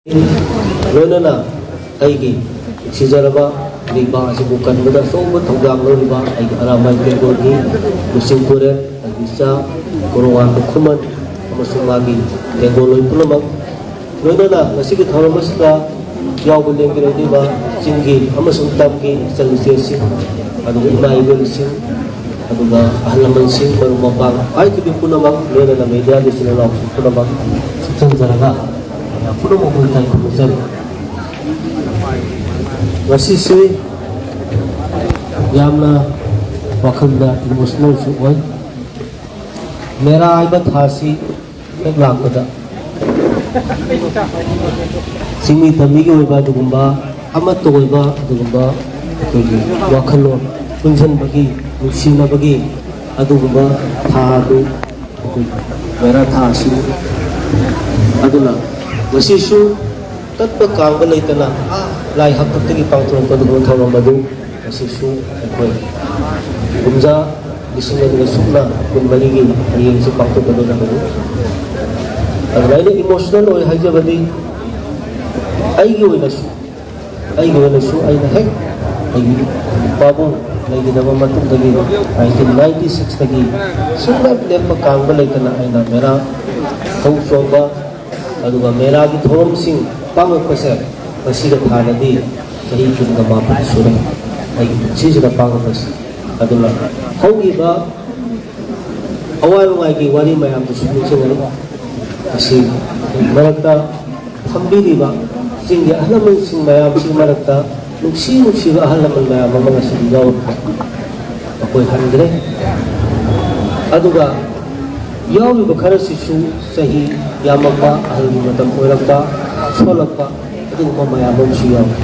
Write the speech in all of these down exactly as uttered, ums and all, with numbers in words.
ꯂꯣꯏꯅꯅ ꯑꯩꯒꯤ ꯅꯨꯡꯁꯤꯖꯔꯕ ꯂꯩꯕꯥꯛ ꯑꯁꯤꯕꯨ ꯀꯟꯕꯗ ꯑꯆꯧꯕ ꯊꯧꯗꯥꯡ ꯂꯧꯔꯤꯕ ꯑꯩꯒꯤ ꯑꯔꯥꯃꯥꯏ ꯇꯦꯡꯒꯣꯜꯒꯤ ꯂꯨꯆꯤꯡ ꯄꯨꯔꯦꯜ, ꯑꯩꯒꯤ ꯏꯆꯥ ꯀꯣꯔꯣꯉꯥꯟꯕ ꯈꯨꯃꯟ ꯑꯃꯁꯨꯡ ꯃꯥꯒꯤ ꯇꯦꯡꯒꯣꯜꯂꯣꯏ ꯄꯨꯝꯅꯃꯛ, ꯂꯣꯏꯅꯅ ꯉꯁꯤꯒꯤ ꯊꯧꯔꯝ ꯑꯁꯤꯗ ꯌꯥꯎꯕ ꯂꯦꯡꯕꯤꯔꯛꯂꯤꯕ ꯆꯤꯡꯒꯤ ꯑꯃꯁꯨꯡ ꯇꯝꯒꯤ ꯏꯆꯜ ꯏꯆꯦꯁꯤꯡ, ꯑꯗꯨꯒ ꯏꯃꯥ ꯏꯕꯦꯜꯁꯤꯡ, ꯑꯗꯨꯒ ꯑꯍꯜ ꯂꯃꯟꯁꯤꯡ, ꯃꯔꯨꯞ ꯃꯄꯥꯡ, ꯍꯥꯏꯈꯤꯕ ꯄꯨꯝꯅꯃꯛ, ꯂꯣꯏꯅꯅ ꯃꯦꯗꯤꯌꯥꯒꯤ ꯏꯆꯤꯜ ꯏꯅꯥꯎꯁꯤꯡ ꯄꯨꯝꯅꯃꯛ ꯁꯨꯞꯆꯟꯖꯔꯒ ꯄꯨꯝꯅꯃꯛꯄꯨ ꯏꯀꯥꯏ ꯈꯨꯝꯅꯖꯔꯤ꯫ ꯉꯁꯤꯁꯤ ꯌꯥꯝꯅ ꯋꯥꯈꯜꯗ ꯏꯃꯣꯁꯅꯦꯜꯁꯨ ꯑꯣꯏ꯫ ꯃꯦꯔꯥ ꯍꯥꯏꯕ ꯊꯥꯁꯤ ꯍꯦꯛ ꯂꯥꯛꯄꯗ ꯆꯤꯡꯃꯤ ꯇꯝꯃꯤꯒꯤ ꯑꯣꯏꯕ ꯑꯗꯨꯒꯨꯝꯕ ꯑꯃꯠꯇ ꯑꯣꯏꯕ ꯑꯗꯨꯒꯨꯝꯕ ꯑꯩꯈꯣꯏꯒꯤ ꯋꯥꯈꯜꯂꯣꯟ ꯄꯨꯟꯁꯤꯟꯕꯒꯤ, ꯅꯨꯡꯁꯤꯅꯕꯒꯤ ꯑꯗꯨꯒꯨꯝꯕ ꯊꯥ ꯑꯗꯨ ꯑꯩꯈꯣꯏꯒꯤ ꯃꯦꯔꯥ ꯊꯥ ꯑꯁꯤꯅꯤ꯫ ꯑꯗꯨꯅ ꯉꯁꯤꯁꯨ ꯇꯠꯄ ꯀꯥꯡꯕ ꯂꯩꯇꯅ ꯑꯥ ꯂꯥꯏ ꯍꯥꯛꯇꯛꯇꯒꯤ ꯄꯥꯡꯊꯣꯔꯛꯄ ꯑꯗꯨꯒꯨꯝꯕ ꯊꯧꯔꯝ ꯑꯗꯨ ꯉꯁꯤꯁꯨ ꯑꯩꯈꯣꯏ ꯀꯨꯝꯖꯥ ꯂꯤꯁꯤꯡ ꯑꯅꯤꯒ ꯁꯨꯞꯅ ꯀꯨꯟꯃꯔꯤꯒꯤ ꯍꯌꯦꯡꯁꯤ ꯄꯥꯡꯊꯣꯛꯀꯗꯧꯔꯤꯕꯅꯤ꯫ ꯑꯗꯨꯃꯥꯏꯅ ꯏꯃꯣꯁꯅꯦꯜ ꯑꯣꯏ ꯍꯥꯏꯖꯕꯗꯤ ꯑꯩꯒꯤ ꯑꯣꯏꯅꯁꯨ, ꯑꯩꯒꯤ ꯑꯣꯏꯅꯁꯨ ꯑꯩꯅ ꯍꯦꯛ ꯑꯩꯒꯤ ꯄꯥꯕꯨꯡ ꯂꯩꯈꯤꯗꯕ ꯃꯇꯨꯡꯗꯒꯤ, ꯅꯥꯏꯟꯇꯤꯟ ꯅꯥꯏꯟꯇꯤ ꯁꯤꯛꯁꯇꯒꯤ ꯁꯨꯡꯂꯦꯞ ꯂꯦꯞꯄ ꯀꯥꯡꯕ ꯂꯩꯇꯅ ꯑꯩꯅ ꯃꯦꯔꯥ ꯊꯧ ꯆꯣꯡꯕ, ꯑꯗꯨꯒ ꯃꯦꯔꯥꯒꯤ ꯊꯧꯔꯝꯁꯤꯡ ꯄꯥꯡꯂꯛꯄꯁꯦ ꯉꯁꯤꯒ ꯊꯥꯅꯗꯤ ꯆꯍꯤ ꯀꯨꯟꯒ ꯃꯥꯄꯟ ꯁꯨꯔꯦ ꯑꯩꯒꯤ ꯄꯨꯟꯁꯤꯁꯤꯗ ꯄꯥꯡꯂꯛꯄꯁꯦ꯫ ꯑꯗꯨꯅ ꯍꯧꯈꯤꯕ ꯑꯋꯥ ꯅꯨꯡꯉꯥꯏꯒꯤ ꯋꯥꯔꯤ ꯃꯌꯥꯝꯗꯨꯁꯨ ꯅꯤꯡꯁꯤꯡꯂꯛꯏ꯫ ꯉꯁꯤ ꯃꯔꯛꯇ ꯐꯝꯕꯤꯔꯤꯕ ꯆꯤꯡꯒꯤ ꯑꯍꯜ ꯂꯃꯟꯁꯤꯡ ꯃꯌꯥꯝꯁꯤꯒꯤ ꯃꯔꯛꯇ ꯅꯨꯡꯁꯤ ꯅꯨꯡꯁꯤꯕ ꯑꯍꯜ ꯂꯃꯟ ꯃꯌꯥꯝ ꯑꯃ ꯉꯁꯤꯗꯤ ꯌꯥꯎꯔꯛꯄ ꯃꯈꯣꯏ ꯍꯟꯈ꯭ꯔꯦ꯫ ꯑꯗꯨꯒ ꯌꯥꯎꯔꯤꯕ ꯈꯔꯁꯤꯁꯨ ꯆꯍꯤ ꯌꯥꯝꯃꯛꯄ, ꯑꯍꯜꯒꯤ ꯃꯇꯝ ꯑꯣꯏꯔꯛꯄ, ꯁꯣꯜꯂꯛꯄ, ꯑꯗꯨꯒꯨꯝꯕ ꯃꯌꯥꯝ ꯑꯃꯁꯨ ꯌꯥꯎꯏ꯫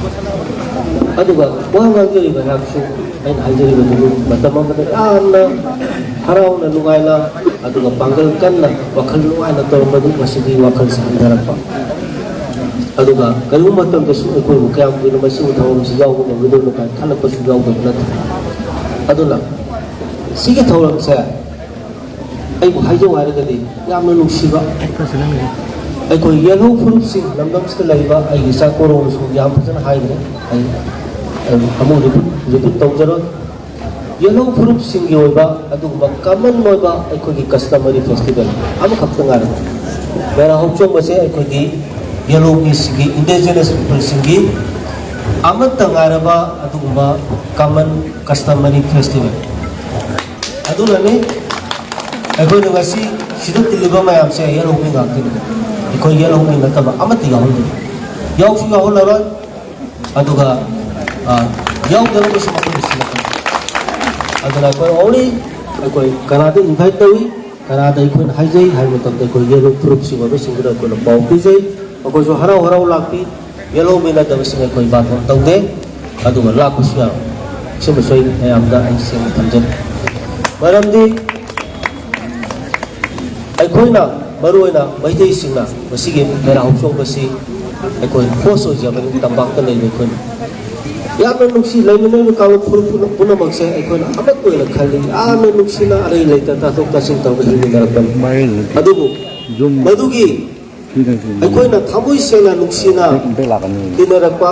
ꯑꯗꯨꯒ ꯋꯥ ꯉꯥꯡꯖꯔꯤꯕ ꯑꯩꯍꯥꯛꯁꯨ ꯑꯩꯅ ꯍꯥꯏꯖꯔꯤꯕꯗꯨ ꯃꯇꯝ ꯑꯃꯗ ꯌꯥꯝꯅ ꯍꯔꯥꯎꯅ ꯅꯨꯡꯉꯥꯏꯅ ꯑꯗꯨꯒ ꯄꯥꯡꯒꯜ ꯀꯟꯅ ꯋꯥꯈꯜ ꯅꯨꯡꯉꯥꯏꯅ ꯇꯧꯔꯝꯕꯗꯨ ꯉꯁꯤꯗꯤ ꯋꯥꯈꯜꯁꯦ ꯍꯟꯊꯔꯛꯄ꯫ ꯑꯗꯨꯒ ꯀꯔꯤꯒꯨꯝꯕ ꯃꯇꯝꯗꯁꯨ ꯑꯩꯈꯣꯏꯕꯨ ꯀꯌꯥꯝ ꯀꯨꯏꯅ ꯃꯁꯤꯒꯤ ꯊꯧꯔꯝꯁꯤ ꯌꯥꯎꯕ ꯉꯝꯒꯗꯣꯏꯅꯣ ꯀꯥꯏꯅ ꯈꯜꯂꯛꯄꯁꯨ ꯌꯥꯎꯗꯕ ꯅꯠꯇꯦ꯫ ꯑꯗꯨꯅ ꯁꯤꯒꯤ ꯊꯧꯔꯝꯁꯦ ꯑꯩꯕꯨ ꯍꯥꯏꯖꯧ ꯍꯥꯏꯔꯒꯗꯤ ꯌꯥꯝꯅ ꯅꯨꯡꯁꯤꯕ, ꯑꯩꯈꯣꯏ ꯌꯦꯜꯍꯧ ꯐꯨꯔꯨꯞꯁꯤꯡ, ꯂꯝꯗꯝꯁꯤꯗ ꯂꯩꯔꯤꯕ ꯑꯩꯒꯤ ꯏꯆꯥ ꯀꯣꯔꯣꯡꯁꯨ ꯌꯥꯝ ꯐꯖꯅ ꯍꯥꯏꯈ꯭ꯔꯦ꯫ ꯑꯩ ꯑꯃꯨꯛ ꯔꯤꯄꯤꯠ ꯔꯤꯄꯤꯠ ꯇꯧꯖꯔꯣꯏ꯫ ꯌꯦꯜꯍꯧ ꯐꯨꯔꯨꯞꯁꯤꯡꯒꯤ ꯑꯣꯏꯕ ꯑꯗꯨꯒꯨꯝꯕ ꯀꯃꯟ ꯑꯣꯏꯕ ꯑꯩꯈꯣꯏꯒꯤ ꯀꯁꯇꯃꯔꯤ ꯐꯦꯁꯇꯤꯚꯦꯜ ꯑꯃꯈꯛꯇ ꯉꯥꯏꯔꯦ꯫ ꯃꯦꯔꯥ ꯍꯧꯆꯣꯡꯕꯁꯦ ꯑꯩꯈꯣꯏꯒꯤ ꯌꯦꯜꯍꯧ ꯃꯤꯁꯤꯡꯒꯤ, ꯏꯟꯗꯤꯖꯤꯅꯁ ꯄꯤꯄꯜꯁꯤꯡꯒꯤ ꯑꯃꯠꯇ ꯉꯥꯏꯔꯕ ꯑꯗꯨꯒꯨꯝꯕ ꯀꯃꯟ ꯀꯁꯇꯃꯔꯤ ꯐꯦꯁꯇꯤꯚꯦꯜ ꯑꯗꯨꯅꯅꯤ꯫ ꯑꯩꯈꯣꯏꯅ ꯉꯁꯤ ꯁꯤꯗ ꯇꯤꯜꯂꯤꯕ ꯃꯌꯥꯝꯁꯦ ꯌꯦꯜꯍꯧ ꯃꯤ ꯉꯥꯛꯇꯅꯤ꯫ ꯑꯩꯈꯣꯏ ꯌꯦꯜꯍꯧ ꯃꯤ ꯅꯠꯇꯕ ꯑꯃꯠꯇ ꯌꯥꯎꯍꯟꯗꯦ, ꯌꯥꯎꯁꯨ ꯌꯥꯎꯍꯜꯂꯔꯣꯏ꯫ ꯑꯗꯨꯒ, ꯑ, ꯌꯥꯎꯗꯅꯕꯁꯨ ꯃꯈꯣꯏꯅ ꯁꯤꯜꯂꯛꯀꯅꯤ꯫ ꯑꯗꯨꯅ ꯑꯩꯈꯣꯏ only ꯑꯩꯈꯣꯏ ꯀꯅꯥꯗ invite ꯇꯧꯏ, ꯀꯅꯥꯗ ꯑꯩꯈꯣꯏꯅ ꯍꯥꯏꯖꯩ ꯍꯥꯏꯕ ꯃꯇꯝꯗ ꯑꯩꯈꯣꯏ ꯌꯦꯜꯍꯧ ꯐꯨꯔꯨꯞꯁꯤꯡ ꯑꯣꯏꯕꯁꯤꯡꯗꯨꯗ ꯑꯩꯈꯣꯏꯅ ꯄꯥꯎ ꯄꯤꯖꯩ꯫ ꯃꯈꯣꯏꯁꯨ ꯍꯔꯥꯎ ꯍꯔꯥꯎ ꯂꯥꯛꯄꯤ꯫ ꯌꯦꯜꯍꯧ ꯃꯤ ꯅꯠꯇꯕꯁꯤꯡ ꯑꯩꯈꯣꯏ ꯕꯥꯔꯇꯣꯟ ꯇꯧꯗꯦ꯫ ꯑꯗꯨꯒ ꯂꯥꯛꯄꯁꯨ ꯌꯥꯔꯣꯏ꯫ ꯁꯤꯃꯁꯨ ꯑꯩ ꯃꯌꯥꯝꯗ ꯑꯩ ꯁꯦꯡꯅ ꯊꯝꯖꯔꯤ꯫ ꯃꯔꯝꯗꯤ ꯑꯩꯈꯣꯏꯅ, ꯃꯔꯨꯑꯣꯏꯅ ꯃꯩꯇꯩꯁꯤꯡꯅ ꯃꯁꯤꯒꯤ ꯃꯦꯔꯥ ꯍꯧꯆꯣꯡꯕꯁꯤ ꯑꯩꯈꯣꯏ ꯍꯣꯁ ꯑꯣꯏꯖꯕꯅꯤ, ꯇꯝꯄꯥꯛꯇ ꯂꯩꯕ ꯑꯩꯈꯣꯏꯅ꯫ ꯌꯥꯝꯅ ꯅꯨꯡꯁꯤ, ꯂꯩꯃꯤꯟꯅꯔꯤꯕ ꯀꯥꯡꯂꯨꯞ ꯐꯨꯔꯨꯞ ꯄꯨꯝꯅ-, ꯄꯨꯝꯅꯃꯛꯁꯦ ꯑꯩꯈꯣꯏꯅ ꯑꯃꯠꯇ ꯑꯣꯏꯅ ꯈꯜꯂꯤ꯫ ꯌꯥꯝꯅ ꯅꯨꯡꯁꯤꯅ ꯑꯔꯩ ꯂꯩꯇ ꯇꯥꯊꯣꯛ ꯇꯥꯁꯤꯟ ꯇꯧꯔꯒ ꯍꯤꯡꯃꯤꯟꯅꯔꯛꯄꯅꯤ꯫ ꯑꯗꯨꯕꯨ ꯃꯗꯨꯒꯤ ꯑꯩꯈꯣꯏꯅ ꯊꯃꯣꯏ ꯁꯦꯡꯅ ꯅꯨꯡꯁꯤꯅ ꯇꯤꯟꯅꯔꯛꯄ,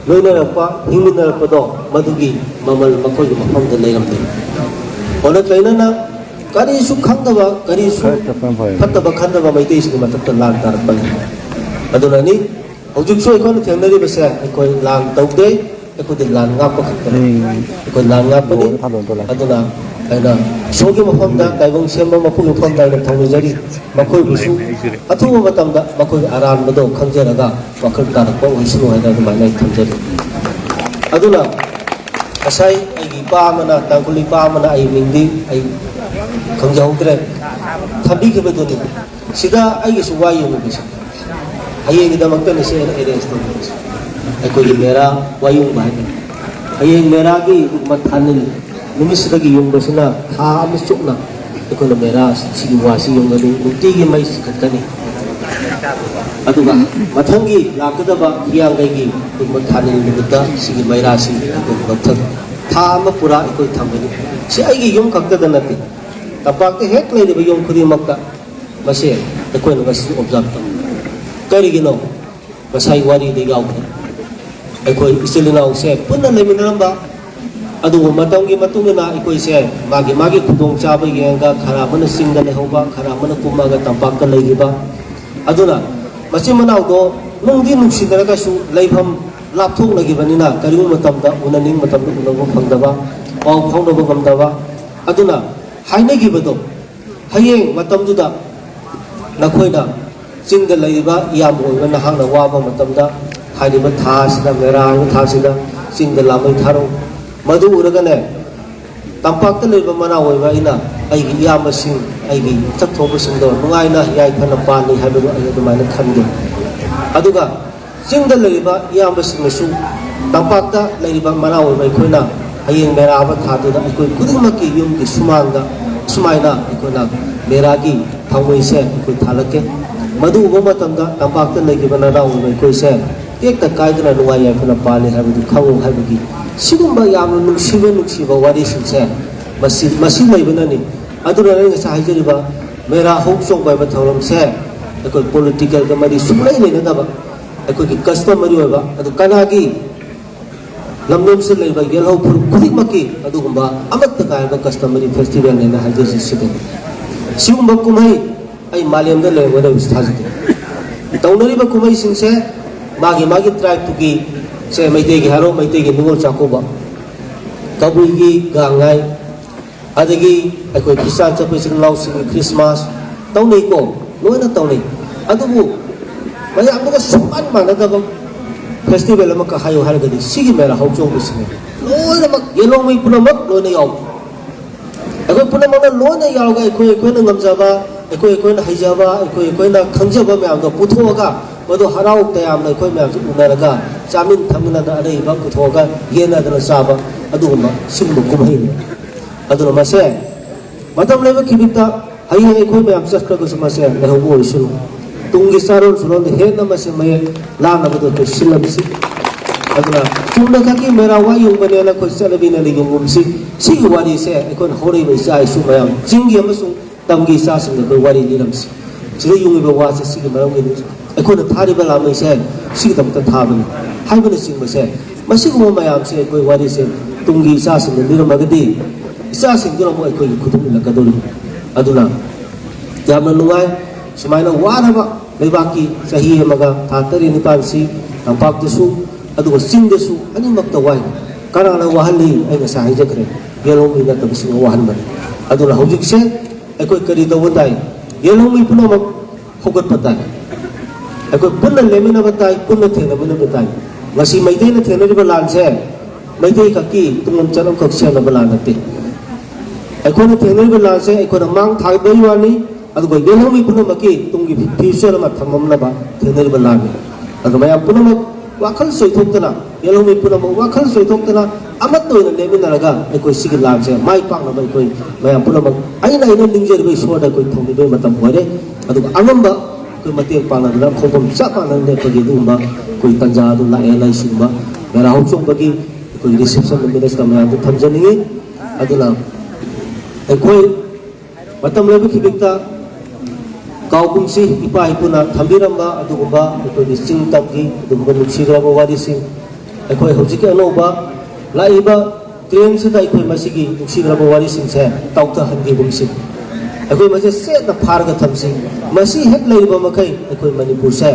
ꯂꯣꯏꯅꯔꯛꯄ, ꯍꯤꯡꯃꯤꯟꯅꯔꯛꯄꯗꯣ, ꯃꯗꯨꯒꯤ ꯃꯃꯜ ꯃꯈꯣꯏꯒꯤ ꯃꯐꯝꯗ ꯂꯩꯔꯝꯗꯦ꯫ ꯑꯣꯟꯅ ꯇꯩꯅꯅ ꯀꯔꯤꯁꯨ ꯈꯪꯗꯕ, ꯀꯔꯤꯁꯨ ꯐꯠꯇꯕ ꯈꯟꯗꯕ ꯃꯩꯇꯩꯁꯤꯡꯒꯤ ꯃꯊꯛꯇ ꯂꯥꯟ ꯇꯥꯔꯛꯄꯅꯤ꯫ ꯑꯗꯨꯅꯅꯤ ꯍꯧꯖꯤꯛꯁꯨ ꯑꯩꯈꯣꯏꯅ ꯊꯦꯡꯅꯔꯤꯕꯁꯦ꯫ ꯑꯩꯈꯣꯏ ꯂꯥꯟ ꯇꯧꯗꯦ, ꯑꯩꯈꯣꯏꯗꯤ ꯂꯥꯟ ꯉꯥꯛꯄ ꯈꯛꯇꯅꯤ꯫ ꯑꯩꯈꯣꯏ ꯂꯥꯟ ꯉꯥꯛꯄꯅꯤ꯫ ꯑꯗꯨꯅ ꯑꯩꯅ ꯏꯁꯣꯔꯒꯤ ꯃꯐꯝꯗ, ꯇꯥꯏꯕꯪ ꯁꯦꯝꯕ ꯃꯄꯨꯒꯤ ꯃꯐꯝꯗ ꯑꯩꯅ ꯊꯧꯅꯤꯖꯔꯤ꯫ ꯃꯈꯣꯏꯕꯨꯁꯨ ꯑꯊꯨꯕ ꯃꯇꯝꯗ ꯃꯈꯣꯏꯒꯤ ꯑꯔꯥꯟꯕꯗꯣ ꯈꯪꯖꯔꯒ ꯋꯥꯈꯜ ꯇꯥꯔꯛꯄ ꯑꯣꯏꯁꯅꯨ ꯍꯥꯏꯅ ꯑꯗꯨꯃꯥꯏꯅ ꯑꯩ ꯊꯝꯖꯔꯤ꯫ ꯑꯗꯨꯅ ꯉꯁꯥꯏ ꯑꯩꯒꯤ ꯏꯄꯥ ꯑꯃꯅ, ꯇꯥꯡꯈꯨꯜ ꯏꯄꯥ ꯑꯃꯅ, ꯑꯩ ꯃꯤꯡꯗꯤ ꯑꯩ ꯈꯪꯖꯍꯧꯗ꯭ꯔꯦ, ꯊꯝꯕꯤꯈꯤꯕꯗꯨꯅꯤ꯫ ꯁꯤꯗ ꯑꯩꯒꯤꯁꯨ ꯋꯥ ꯌꯦꯡꯉꯨꯕꯁꯦ, ꯍꯌꯦꯡꯒꯤꯗꯃꯛꯇꯅꯤ ꯁꯤ ꯑꯩꯅ ꯑꯦꯔꯦꯟꯖ ꯇꯧꯕꯤꯕꯁꯦ꯫ ꯑꯩꯈꯣꯏꯒꯤ ꯃꯦꯔꯥ ꯋꯥꯌꯨꯡꯕ ꯍꯥꯏꯇꯥꯔꯦ꯫ ꯍꯌꯦꯡ ꯃꯦꯔꯥꯒꯤ ꯃꯊꯥꯅꯤꯜ ꯅꯨꯃꯤꯠꯁꯤꯗꯒꯤ ꯌꯨꯡꯕꯁꯤꯅ ꯊꯥ ꯑꯃ ꯆꯨꯞꯅ ꯑꯩꯈꯣꯏꯅ ꯃꯦꯔꯥ ꯁꯤꯒꯤ ꯋꯥꯁꯤ ꯌꯨꯡꯒꯅꯤ, ꯅꯨꯡꯇꯤꯒꯤ ꯃꯩ ꯆꯤꯡꯈꯠꯀꯅꯤ꯫ ꯑꯗꯨꯒ ꯃꯊꯪꯒꯤ ꯂꯥꯛꯀꯗꯕ ꯍꯤꯌꯥꯡꯒꯩꯒꯤ ꯑꯗꯨꯒꯨꯝꯕ ꯊꯥꯅꯤꯜ ꯅꯨꯃꯤꯠꯇ ꯁꯤꯒꯤ ꯃꯩꯔꯥꯁꯤ ꯑꯩꯈꯣꯏ ꯃꯊꯪ ꯊꯥ ꯑꯃ ꯄꯨꯔꯥ ꯑꯩꯈꯣꯏ ꯊꯝꯒꯅꯤ꯫ ꯁꯤ ꯑꯩꯒꯤ ꯌꯨꯝ ꯈꯛꯇꯗ ꯅꯠꯇꯦ, ꯇꯝꯄꯥꯛꯇ ꯍꯦꯛ ꯂꯩꯔꯤꯕ ꯌꯨꯝ ꯈꯨꯗꯤꯡꯃꯛꯇ ꯃꯁꯦ ꯑꯩꯈꯣꯏꯅ ꯉꯁꯤ ꯑꯣꯕꯖꯥꯔꯕ ꯇꯧꯏ꯫ ꯀꯔꯤꯒꯤꯅꯣ? ꯉꯁꯥꯏ ꯋꯥꯔꯤꯗ ꯌꯥꯎꯈ꯭ꯔꯦ꯫ ꯑꯩꯈꯣꯏ ꯏꯆꯤꯜ ꯏꯅꯥꯎꯁꯦ ꯄꯨꯟꯅ ꯂꯩꯃꯤꯟꯅꯔꯝꯕ, ꯑꯗꯨꯕꯨ ꯃꯇꯝꯒꯤ ꯃꯇꯨꯡ ꯏꯟꯅ ꯑꯩꯈꯣꯏꯁꯦ ꯃꯥꯒꯤ ꯃꯥꯒꯤ ꯈꯨꯗꯣꯡꯆꯥꯕ ꯌꯦꯡꯉꯒ ꯈꯔ ꯑꯃꯅ ꯆꯤꯡꯗ ꯂꯩꯍꯧꯕ, ꯈꯔ ꯑꯃꯅ ꯀꯨꯝꯃꯒ ꯇꯝꯄꯥꯛꯇ ꯂꯩꯈꯤꯕ꯫ ꯑꯗꯨꯅ ꯃꯆꯤꯟ ꯃꯅꯥꯎꯗꯣ ꯅꯨꯡꯗꯤ ꯅꯨꯡꯁꯤꯅꯔꯒꯁꯨ ꯂꯩꯐꯝ ꯂꯥꯞꯊꯣꯛꯅꯈꯤꯕꯅꯤꯅ ꯀꯔꯤꯒꯨꯝꯕ ꯃꯇꯝꯗ ꯎꯅꯅꯤꯡꯕ ꯃꯇꯝꯗ ꯎꯅꯕ ꯐꯪꯗꯕ, ꯄꯥꯎ ꯐꯥꯎꯅꯕ ꯉꯝꯗꯕ꯫ ꯑꯗꯨꯅ ꯍꯥꯏꯅꯈꯤꯕꯗꯣ ꯍꯌꯦꯡ ꯃꯇꯝꯗꯨꯗ ꯅꯈꯣꯏꯅ ꯆꯤꯡꯗ ꯂꯩꯔꯤꯕ ꯏꯌꯥꯝꯕ ꯑꯣꯏꯕ ꯅꯍꯥꯛꯅ ꯋꯥꯕ ꯃꯇꯝꯗ ꯍꯥꯏꯔꯤꯕ ꯊꯥ ꯑꯁꯤꯗ, ꯃꯦꯔꯥ ꯍꯥꯏꯕ ꯊꯥ ꯑꯁꯤꯗ ꯆꯤꯡꯗ ꯂꯥꯃꯩ ꯊꯥꯔꯛꯎ꯫ ꯃꯗꯨ ꯎꯔꯒꯅꯦ, ꯇꯝꯄꯥꯛꯇ ꯂꯩꯕ ꯃꯅꯥꯎ ꯑꯣꯏꯕ ꯑꯩꯅ ꯑꯩꯒꯤ ꯏꯌꯥꯝꯕꯁꯤꯡ, ꯑꯩꯒꯤ ꯏꯊꯛ ꯊꯣꯡꯕꯁꯤꯡꯗꯣ ꯅꯨꯡꯉꯥꯏꯅ ꯌꯥꯏꯐꯅ ꯄꯥꯜꯂꯤ ꯍꯥꯏꯕꯗꯨ ꯑꯩ ꯑꯗꯨꯃꯥꯏꯅ ꯈꯟꯒꯦ꯫ ꯑꯗꯨꯒ ꯆꯤꯡꯗ ꯂꯩꯔꯤꯕ ꯏꯌꯥꯝꯕꯁꯤꯡꯅꯁꯨ ꯇꯝꯄꯥꯛꯇ ꯂꯩꯔꯤꯕ ꯃꯅꯥꯎ ꯑꯣꯏꯕ ꯑꯩꯈꯣꯏꯅ ꯍꯌꯦꯡ ꯃꯦꯔꯥ ꯍꯥꯏꯕ ꯊꯥꯗꯨꯗ ꯑꯩꯈꯣꯏ ꯈꯨꯗꯤꯡꯃꯛꯀꯤ ꯌꯨꯝꯒꯤ ꯁꯨꯃꯥꯡꯗ ꯁꯨꯃꯥꯏꯅ ꯑꯩꯈꯣꯏꯅ ꯃꯦꯔꯥꯒꯤ ꯊꯧꯃꯩꯁꯦ ꯑꯩꯈꯣꯏ ꯊꯥꯜꯂꯛꯀꯦ꯫ ꯃꯗꯨ ꯎꯕ ꯃꯇꯝꯗ ꯇꯝꯄꯥꯛꯇ ꯂꯩꯈꯤꯕ ꯅꯅꯥꯎ ꯑꯣꯏꯕ ꯑꯩꯈꯣꯏꯁꯦ ꯇꯦꯛꯇ ꯀꯥꯏꯗꯅ ꯅꯨꯡꯉꯥꯏ ꯌꯥꯏꯐꯅ ꯄꯥꯜꯂꯤ ꯍꯥꯏꯕꯗꯨ ꯈꯪꯉꯨ ꯍꯥꯏꯕꯒꯤ ꯁꯤꯒꯨꯝꯕ ꯌꯥꯝꯅ ꯅꯨꯡꯁꯤꯕ ꯅꯨꯡꯁꯤꯕ ꯋꯥꯔꯤꯁꯤꯡꯁꯦ ꯃꯁꯤ, ꯃꯁꯤ ꯂꯩꯕꯅꯅꯤ꯫ ꯑꯗꯨꯅ ꯑꯩ ꯉꯁꯥꯏ ꯍꯥꯏꯖꯔꯤꯕ ꯃꯦꯔꯥ ꯍꯧ ꯆꯣꯡꯕ ꯍꯥꯏꯕ ꯊꯧꯔꯝꯁꯦ ꯑꯩꯈꯣꯏ ꯄꯣꯂꯤꯇꯤꯀꯦꯜꯒ ꯃꯔꯤ ꯁꯨꯡꯂꯩ ꯂꯩꯅꯗꯕ, ꯑꯩꯈꯣꯏꯒꯤ ꯀꯁꯇꯃꯔꯤ ꯑꯣꯏꯕ, ꯑꯗꯨ ꯀꯅꯥꯒꯤ ꯂꯝꯗꯝꯁꯤꯗ ꯂꯩꯕ ꯌꯦꯜꯍꯧ ꯐꯨꯔꯨꯞ ꯈꯨꯗꯤꯡꯃꯛꯀꯤ ꯑꯗꯨꯒꯨꯝꯕ ꯑꯃꯠꯇ ꯉꯥꯏꯔꯕ ꯀꯁꯇꯃꯔꯤ ꯐꯦꯁꯇꯤꯚꯦꯜꯅꯦꯅ ꯍꯥꯏꯖꯔꯤꯁꯤ ꯁꯤꯗꯅꯤ꯫ ꯁꯤꯒꯨꯝꯕ ꯀꯨꯝꯍꯩ ꯑꯩ ꯃꯥꯂꯦꯝꯗ ꯂꯩꯔꯝꯒꯗꯕꯁꯤ ꯊꯥꯖꯗꯦ꯫ ꯇꯧꯅꯔꯤꯕ ꯀꯨꯝꯍꯩꯁꯤꯡꯁꯦ ꯃꯥꯒꯤ ꯃꯥꯒꯤ ꯇ꯭ꯔꯥꯏꯕꯇꯨꯒꯤ, ꯁꯦ ꯃꯩꯇꯩꯒꯤ ꯍꯥꯏꯔꯣ, ꯃꯩꯇꯩꯒꯤ ꯅꯤꯉꯣꯜ ꯆꯥꯛꯀꯧꯕ, ꯀꯕꯨꯏꯒꯤ ꯒꯥꯡꯉꯥꯏ, ꯑꯗꯒꯤ ꯑꯩꯈꯣꯏ ꯈ꯭ꯔꯤꯁꯇꯥꯟ ꯆꯠꯄ ꯏꯆꯤꯜ ꯏꯅꯥꯎꯁꯤꯡꯒꯤ ꯈ꯭ꯔꯤꯁꯃꯥꯁ ꯇꯧꯅꯩꯀꯣ, ꯂꯣꯏꯅ ꯇꯧꯅꯩ꯫ ꯑꯗꯨꯕꯨ ꯃꯌꯥꯝꯗꯨꯒ ꯁꯨꯡꯃꯥꯟ ꯃꯥꯟꯅꯗꯕ ꯐꯦꯁꯇꯤꯚꯦꯜ ꯑꯃꯈꯛ ꯍꯥꯏꯌꯨ ꯍꯥꯏꯔꯒꯗꯤ ꯁꯤꯒꯤ ꯃꯦꯔꯥ ꯍꯧꯆꯣꯡꯕꯁꯤꯅꯤ꯫ ꯂꯣꯏꯅꯃꯛ ꯌꯦꯜꯍꯧꯃꯤ ꯄꯨꯝꯅꯃꯛ ꯂꯣꯏꯅ ꯌꯥꯎꯕ꯫ ꯑꯩꯈꯣꯏ ꯄꯨꯝꯅꯃꯛꯅ ꯂꯣꯏꯅ ꯌꯥꯎꯔꯒ ꯑꯩꯈꯣꯏ ꯑꯩꯈꯣꯏꯅ ꯉꯝꯖꯕ, ꯑꯩꯈꯣꯏ ꯑꯩꯈꯣꯏꯅ ꯍꯩꯖꯕ, ꯑꯩꯈꯣꯏ ꯑꯩꯈꯣꯏꯅ ꯈꯪꯖꯕ ꯃꯌꯥꯝꯗꯣ ꯄꯨꯊꯣꯛꯑꯒ ꯃꯗꯨ ꯍꯔꯥꯎ ꯇꯌꯥꯝꯅ ꯑꯩꯈꯣꯏ ꯃꯌꯥꯝꯁꯨ ꯎꯅꯔꯒ ꯆꯥꯃꯤꯟ ꯊꯛꯃꯤꯟꯅꯗꯅ ꯑꯔꯩꯕ ꯄꯨꯊꯣꯛꯑꯒ ꯌꯦꯟꯅꯗꯅ ꯆꯥꯕ ꯑꯗꯨꯒꯨꯝꯕ ꯁꯤꯒꯨꯝꯕ ꯀꯨꯝꯍꯩꯅꯤ꯫ ꯑꯗꯨꯅ ꯃꯁꯦ ꯃꯇꯝ ꯂꯩꯕ ꯈꯤꯕꯤꯛꯇ ꯍꯌꯦꯡ ꯑꯩꯈꯣꯏ ꯃꯌꯥꯝ ꯆꯠꯈ꯭ꯔꯒꯁꯨ ꯃꯁꯦ ꯂꯩꯍꯧꯕ ꯑꯣꯏꯁꯅꯨ꯫ ꯇꯨꯡꯒꯤ ꯆꯥꯔꯣꯟ ꯁꯨꯔꯣꯟꯗ ꯍꯦꯟꯅ ꯃꯁꯦ ꯃꯌꯦꯛ ꯂꯥꯡꯅꯕꯗꯣ ꯑꯩꯈꯣꯏ ꯁꯤꯜꯂꯝꯁꯤ꯫ ꯑꯗꯨꯅ ꯆꯨꯝꯅ ꯈꯛꯀꯤ ꯃꯦꯔꯥ ꯋꯥ ꯌꯨꯡꯕꯅꯦꯅ ꯑꯩꯈꯣꯏ ꯆꯠꯅꯕꯤꯅ ꯌꯨꯡꯒꯨꯝꯁꯤ꯫ ꯁꯤꯒꯤ ꯋꯥꯔꯤꯁꯦ ꯑꯩꯈꯣꯏꯅ ꯍꯧꯔꯛꯏꯕ ꯏꯆꯥ ꯏꯁꯨ ꯃꯌꯥꯝ, ꯆꯤꯡꯒꯤ ꯑꯃꯁꯨꯡ ꯇꯝꯒꯤ ꯏꯆꯥꯁꯤꯡꯗ ꯑꯩꯈꯣꯏ ꯋꯥꯔꯤ ꯂꯤꯔꯝꯁꯤ꯫ ꯁꯤꯗ ꯌꯨꯡꯉꯤꯕ ꯋꯥꯁꯦ ꯁꯤꯒꯤ ꯃꯔꯝꯒꯤꯅꯤ꯫ ꯑꯩꯈꯣꯏꯅ ꯊꯥꯔꯤꯕ ꯂꯥꯃꯩꯁꯦ ꯁꯤꯒꯤꯗꯃꯛꯇ ꯊꯥꯕꯅꯤ ꯍꯥꯏꯕꯅꯆꯤꯡꯕꯁꯦ, ꯃꯁꯤꯒꯨꯝꯕ ꯃꯌꯥꯝꯁꯦ ꯑꯩꯈꯣꯏ ꯋꯥꯔꯤꯁꯦ ꯇꯨꯡꯒꯤ ꯏꯆꯥꯁꯤꯡꯅ ꯂꯤꯔꯝꯃꯒꯗꯤ ꯏꯆꯥꯁꯤꯡꯗꯨꯅ ꯑꯃꯨꯛ ꯑꯩꯈꯣꯏꯒꯤ ꯈꯨꯗꯣꯡ ꯏꯜꯂꯛꯀꯗꯧꯔꯤꯕꯅꯤ꯫ ꯑꯗꯨꯅ ꯌꯥꯝꯅ ꯅꯨꯡꯉꯥꯏ꯫ ꯁꯨꯃꯥꯏꯅ ꯋꯥꯔꯕ ꯂꯩꯕꯥꯛꯀꯤ ꯆꯍꯤ ꯑꯃꯒ ꯊꯥ ꯇꯔꯦꯠ ꯅꯤꯄꯥꯜꯁꯤ ꯇꯝꯄꯥꯛꯇꯁꯨ ꯑꯗꯨꯒ ꯆꯤꯡꯗꯁꯨ ꯑꯅꯤꯃꯛꯇ ꯋꯥꯏ꯫ ꯀꯅꯥꯅ ꯋꯥꯍꯜꯂꯤ? ꯑꯩ ꯉꯁꯥꯏ ꯍꯥꯏꯖꯈ꯭ꯔꯦ, ꯌꯦꯜꯍꯧꯃꯤ ꯅꯠꯇꯕꯁꯤꯡꯅ ꯋꯥꯍꯟꯕꯅꯤ꯫ ꯑꯗꯨꯅ ꯍꯧꯖꯤꯛꯁꯦ ꯑꯩꯈꯣꯏ ꯀꯔꯤ ꯇꯧꯕ ꯇꯥꯏ? ꯌꯦꯜꯍꯧꯃꯤ ꯄꯨꯝꯅꯃꯛ ꯍꯧꯒꯠꯄ ꯇꯥꯏ꯫ ꯑꯩꯈꯣꯏ ꯄꯨꯟꯅ ꯂꯦꯞꯃꯤꯟꯅꯕ ꯇꯥꯏ, ꯄꯨꯟꯅ ꯊꯦꯡꯅꯃꯤꯟꯅꯕ ꯇꯥꯏ꯫ ꯉꯁꯤ ꯃꯩꯇꯩꯅ ꯊꯦꯡꯅꯔꯤꯕ ꯂꯥꯟꯁꯦ ꯃꯩꯇꯩ ꯈꯛꯀꯤ ꯇꯨꯡꯂꯝ ꯆꯠꯂꯝꯈꯛ ꯁꯦꯝꯅꯕ ꯂꯥꯟ ꯅꯠꯇꯦ꯫ ꯑꯩꯈꯣꯏꯅ ꯊꯦꯡꯅꯔꯤꯕ ꯂꯥꯟꯁꯦ ꯑꯩꯈꯣꯏꯅ ꯃꯥꯡ ꯊꯥꯕꯒꯤ ꯋꯥꯅꯤ, ꯑꯗꯨꯒ ꯌꯦꯜꯍꯧꯃꯤ ꯄꯨꯝꯅꯃꯛꯀꯤ ꯇꯨꯡꯒꯤ ꯐ꯭ꯌꯨꯆꯔ ꯑꯃ ꯊꯝꯃꯝꯅꯕ ꯊꯦꯡꯅꯔꯤꯕ ꯂꯥꯟꯅꯤ꯫ ꯑꯗꯨ ꯃꯌꯥꯝ ꯄꯨꯝꯅꯃꯛ ꯋꯥꯈꯜ ꯆꯣꯏꯊꯣꯛꯇꯅ, ꯌꯦꯜꯍꯧꯃꯤ ꯄꯨꯝꯅꯃꯛ ꯋꯥꯈꯜ ꯆꯣꯏꯊꯣꯛꯇꯅ ꯑꯃꯠꯇ ꯑꯣꯏꯅ ꯂꯦꯞꯃꯤꯟꯅꯔꯒ ꯑꯩꯈꯣꯏ ꯁꯤꯒꯤ ꯂꯥꯟꯁꯦ ꯃꯥꯏ ꯄꯥꯛꯅꯕ ꯑꯩꯈꯣꯏ ꯃꯌꯥꯝ ꯄꯨꯝꯅꯃꯛ ꯑꯩꯅ ꯑꯩꯅ ꯅꯤꯡꯖꯔꯤꯕ ꯏꯁꯣꯔꯗ ꯑꯩꯈꯣꯏ ꯊꯧꯅꯤꯕꯒꯤ ꯃꯇꯝ ꯑꯣꯏꯔꯦ꯫ ꯑꯗꯨꯒ ꯑꯉꯝꯕ ꯑꯩꯈꯣꯏ ꯃꯇꯦꯡ ꯄꯥꯡꯅꯗꯅ ꯈꯣꯡꯐꯝ ꯆꯞ ꯃꯥꯟꯅꯅ ꯂꯦꯞꯄꯒꯤ ꯑꯗꯨꯒꯨꯝꯕ ꯑꯩꯈꯣꯏ ꯇꯥꯟꯖꯥ ꯑꯗꯨ ꯂꯥꯛꯑꯦ꯫ ꯂꯩꯁꯤꯒꯨꯝꯕ ꯃꯦꯔꯥ ꯍꯧꯆꯣꯡꯕꯒꯤ ꯑꯩꯈꯣꯏ ꯔꯤꯁꯦꯞꯁꯟ ꯃꯤꯅꯤꯁꯇꯔ ꯃꯌꯥꯝꯗ ꯊꯝꯖꯅꯤꯡꯉꯤ꯫ ꯑꯗꯨꯅ ꯑꯩꯈꯣꯏ ꯃꯇꯝ ꯂꯣꯏꯕ ꯈꯤꯕꯤꯛꯇ ꯀꯥꯎꯒꯨꯝꯁꯤ ꯏꯄꯥ ꯏꯄꯨꯅ ꯊꯝꯕꯤꯔꯝꯕ ꯑꯗꯨꯒꯨꯝꯕ ꯑꯩꯈꯣꯏꯒꯤ ꯆꯤꯡ ꯇꯝꯒꯤ ꯑꯗꯨꯒꯨꯝꯕ ꯅꯨꯡꯁꯤꯈ꯭ꯔꯕ ꯋꯥꯔꯤꯁꯤꯡ꯫ ꯑꯩꯈꯣꯏ ꯍꯧꯖꯤꯛꯀꯤ ꯑꯅꯧꯕ ꯂꯥꯛꯏꯕ ꯇ꯭ꯔꯦꯟꯁꯤꯗ ꯑꯩꯈꯣꯏ ꯃꯁꯤꯒꯤ ꯅꯨꯡꯁꯤꯈ꯭ꯔꯕ ꯋꯥꯔꯤꯁꯤꯡꯁꯦ ꯇꯥꯎꯊꯍꯟꯈꯤꯒꯨꯝꯁꯤ꯫ ꯑꯩꯈꯣꯏ ꯃꯁꯤ ꯆꯦꯠꯅ ꯐꯥꯔꯒ ꯊꯝꯁꯤ꯫ ꯃꯁꯤ ꯍꯦꯛ ꯂꯩꯔꯤꯕ ꯃꯈꯩ ꯑꯩꯈꯣꯏ ꯃꯅꯤꯄꯨꯔꯁꯦ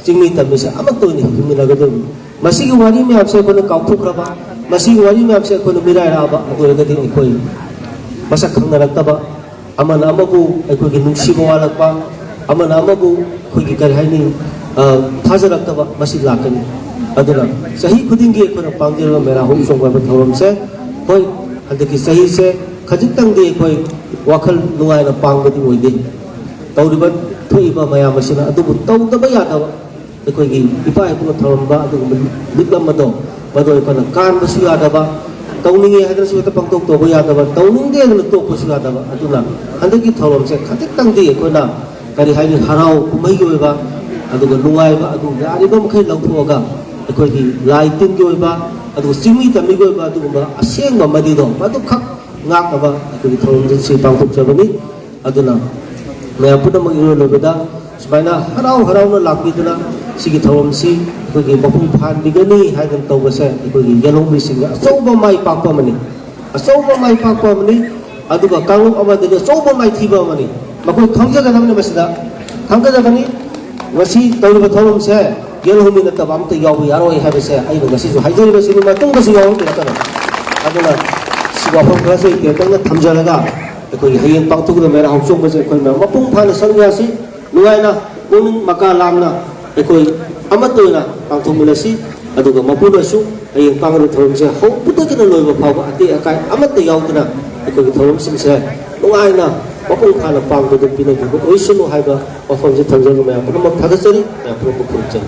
ꯆꯤꯡꯃꯤ ꯇꯝꯃꯤꯁꯦ ꯑꯃꯠꯇ ꯑꯣꯏꯅ ꯍꯤꯡꯃꯤꯟꯅꯒꯗꯧꯔꯤꯕꯅꯤ꯫ ꯃꯁꯤꯒꯤ ꯋꯥꯔꯤ ꯃꯌꯥꯝꯁꯦ ꯑꯩꯈꯣꯏꯅ ꯀꯥꯎꯊꯣꯛꯈ꯭ꯔꯕ, ꯃꯁꯤꯒꯤ ꯋꯥꯔꯤ ꯃꯌꯥꯝꯁꯦ ꯑꯩꯈꯣꯏꯅ ꯃꯤꯔꯥꯏꯔꯛꯑꯕ ꯑꯗꯨ ꯑꯣꯏꯔꯒꯗꯤ ꯑꯩꯈꯣꯏ ꯃꯁꯛ ꯈꯪꯅꯔꯛꯇꯕ, ꯑꯃꯅ ꯑꯃꯕꯨ ꯑꯩꯈꯣꯏꯒꯤ ꯅꯨꯡꯁꯤꯕ ꯋꯥꯠꯂꯛꯄ, ꯑꯃꯅ ꯑꯃꯕꯨ ꯑꯩꯈꯣꯏꯒꯤ ꯀꯔꯤ ꯍꯥꯏꯅꯤ, ꯑ, ꯊꯥꯖꯔꯛꯇꯕ ꯃꯁꯤ ꯂꯥꯛꯀꯅꯤ꯫ ꯑꯗꯨꯅ ꯆꯍꯤ ꯈꯨꯗꯤꯡꯒꯤ ꯑꯩꯈꯣꯏꯅ ꯄꯥꯡꯖꯔꯤꯕ ꯃꯦꯔꯥ ꯍꯧ ꯆꯣꯡꯕ ꯍꯥꯏꯕ ꯊꯧꯔꯝꯁꯦ, ꯍꯣꯏ, ꯍꯟꯗꯛꯀꯤ ꯆꯍꯤꯁꯦ ꯈꯖꯤꯛꯇꯪꯗꯤ ꯑꯩꯈꯣꯏ ꯋꯥꯈꯜ ꯅꯨꯡꯉꯥꯏꯅ ꯄꯥꯡꯕꯗꯤ ꯑꯣꯏꯗꯦ꯫ ꯇꯧꯔꯤꯕ ꯊꯣꯛꯏꯕ ꯃꯌꯥꯝ ꯑꯁꯤꯅ, ꯑꯗꯨꯕꯨ ꯇꯧꯗꯕ ꯌꯥꯗꯕ ꯑꯩꯈꯣꯏꯒꯤ ꯏꯄꯥ ꯏꯄꯨꯅ ꯊꯝꯂꯝꯕ ꯑꯗꯨꯒꯨꯝꯕ ꯂꯤꯛꯂꯝ ꯑꯗꯣ, ꯃꯗꯨ ꯑꯩꯈꯣꯏꯅ ꯀꯥꯟꯕꯁꯨ ꯌꯥꯗꯕ, ꯇꯧꯅꯤꯡꯉꯦ ꯍꯥꯏꯗꯅꯁꯨ ꯍꯦꯛꯇ ꯄꯪꯇꯧ ꯇꯧꯕ ꯌꯥꯗꯕ, ꯇꯧꯅꯤꯡꯗꯦ ꯍꯥꯏꯗꯅ ꯇꯣꯛꯄꯁꯨ ꯌꯥꯗꯕ꯫ ꯑꯗꯨꯅ ꯍꯟꯗꯛꯀꯤ ꯊꯧꯔꯝꯁꯦ ꯈꯖꯤꯛꯇꯪꯗꯤ ꯑꯩꯈꯣꯏꯅ ꯀꯔꯤ ꯍꯥꯏꯅꯤ, ꯍꯔꯥꯎ ꯀꯨꯝꯍꯩꯒꯤ ꯑꯣꯏꯕ ꯑꯗꯨꯒ ꯅꯨꯡꯉꯥꯏꯕ ꯑꯗꯨ ꯌꯥꯔꯤꯕ ꯃꯈꯩ ꯂꯧꯊꯣꯛꯑꯒ ꯑꯩꯈꯣꯏꯒꯤ ꯂꯥꯏ ꯇꯤꯟꯒꯤ ꯑꯣꯏꯕ ꯑꯗꯨꯒ ꯆꯤꯡꯃꯤ ꯇꯝꯃꯤꯒꯤ ꯑꯣꯏꯕ ꯑꯗꯨꯒꯨꯝꯕ ꯑꯁꯦꯡꯕ ꯃꯗꯨꯗꯣ ꯃꯗꯨꯈꯛ ꯉꯥꯛꯅꯕ ꯑꯩꯈꯣꯏꯒꯤ ꯊꯧꯔꯝꯁꯤ ꯄꯥꯡꯊꯣꯛꯆꯕꯅꯤ꯫ ꯑꯗꯨꯅ ꯃꯌꯥꯝ ꯄꯨꯝꯅꯃꯛ ꯏꯔꯣꯏ ꯂꯣꯏꯕꯗ ꯁꯨꯃꯥꯏꯅ ꯍꯔꯥꯎ ꯍꯔꯥꯎꯅ ꯂꯥꯛꯄꯤꯗꯨꯅ ꯁꯤꯒꯤ ꯊꯧꯔꯝꯁꯤ ꯑꯩꯈꯣꯏꯒꯤ ꯃꯄꯨꯡ ꯐꯥꯍꯟꯕꯤꯒꯅꯤ ꯍꯥꯏꯗꯅ ꯇꯧꯕꯁꯦ ꯑꯩꯈꯣꯏꯒꯤ ꯌꯦꯜꯍꯧꯃꯤꯁꯤꯡꯒꯤ ꯑꯆꯧꯕ ꯃꯥꯏ ꯄꯥꯛꯄ ꯑꯃꯅꯤ꯫ ꯑꯆꯧꯕ ꯃꯥꯏ ꯄꯥꯛꯄ ꯑꯃꯅꯤ꯫ ꯑꯗꯨꯒ ꯀꯥꯡꯂꯨꯞ ꯑꯃꯗꯗꯤ ꯑꯆꯧꯕ ꯃꯥꯏꯊꯤꯕ ꯑꯃꯅꯤ꯫ ꯃꯈꯣꯏ ꯈꯪꯖꯒꯗꯕꯅꯤ ꯃꯁꯤꯗ꯫ ꯈꯪꯒꯗꯕꯅꯤ꯫ ꯉꯁꯤ ꯇꯧꯔꯤꯕ ꯊꯧꯔꯝꯁꯦ ꯌꯦꯜꯍꯧꯃꯤ ꯅꯠꯇꯕ ꯑꯝꯇ ꯌꯥꯎꯕ ꯌꯥꯔꯣꯏ ꯍꯥꯏꯕꯁꯦ ꯑꯩꯅ ꯉꯁꯤꯁꯨ ꯍꯥꯏꯖꯔꯤꯕꯁꯤꯅꯤ, ꯃꯇꯨꯡꯗꯁꯨ ꯌꯥꯎꯔꯛꯄꯤꯔꯛꯀꯅꯤ꯫ ꯑꯗꯨꯅ ꯁꯤ ꯋꯥꯐꯝ ꯈꯔꯁꯦ ꯇꯦꯟꯇꯛꯅ ꯊꯝꯖꯔꯒ ꯑꯩꯈꯣꯏꯒꯤ ꯍꯌꯦꯡ ꯄꯥꯡꯊꯣꯛꯀꯗꯕ ꯃꯦꯔꯥ ꯍꯧꯆꯣꯡꯕꯁꯦ ꯑꯩꯈꯣꯏ ꯃꯌꯥꯝ ꯃꯄꯨꯡ ꯐꯥꯅ ꯁꯔꯨꯛ ꯌꯥꯁꯤ꯫ ꯅꯨꯡꯉꯥꯏꯅ ꯄꯨꯛꯅꯤꯡ ꯃꯀꯥ ꯂꯥꯝꯅ ꯑꯩꯈꯣꯏ ꯑꯃꯠꯇ ꯑꯣꯏꯅ ꯄꯥꯡꯊꯣꯛꯃꯤꯟꯅꯁꯤ꯫ ꯑꯗꯨꯒ ꯃꯄꯨꯅꯁꯨ ꯍꯌꯦꯡ ꯄꯥꯡꯒꯗꯕ ꯊꯧꯔꯝꯁꯦ ꯍꯧꯕꯗꯒꯤꯅ ꯂꯣꯏꯕ ꯐꯥꯎꯕ ꯑꯇꯦꯛ ꯑꯀꯥꯏ ꯑꯃꯠꯇ ꯌꯥꯎꯗꯅ ꯑꯩꯈꯣꯏꯒꯤ ꯊꯧꯔꯝꯁꯤꯡꯁꯦ ꯅꯨꯡꯉꯥꯏꯅ ꯃꯄꯨꯡ ꯐꯥꯅ ꯄꯥꯡꯕꯗ ꯄꯤꯅꯕꯤꯕ ꯑꯣꯏꯁꯅꯨ ꯍꯥꯏꯕ ꯋꯥꯐꯝꯁꯦ ꯊꯝꯖꯔꯒ ꯃꯌꯥꯝ ꯄꯨꯝꯅꯃꯛ ꯊꯥꯒꯠꯆꯔꯤ꯫ ꯃꯌꯥꯝ ꯄꯨꯝꯅꯃꯛ ꯈꯨꯔꯨꯝꯖꯔꯤ꯫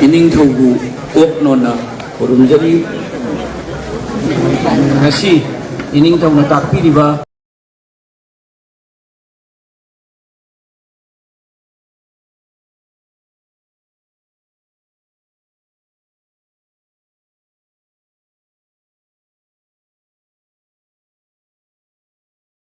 ꯏꯅꯤꯡꯊꯧꯕꯨ ꯀꯣꯛ ꯅꯣꯟꯅ ꯈꯨꯔꯨꯝꯖꯔꯤ꯫ ꯉꯁꯤ ꯏꯅꯤꯡꯊꯧꯅ ꯇꯥꯛꯄꯤꯔꯤꯕ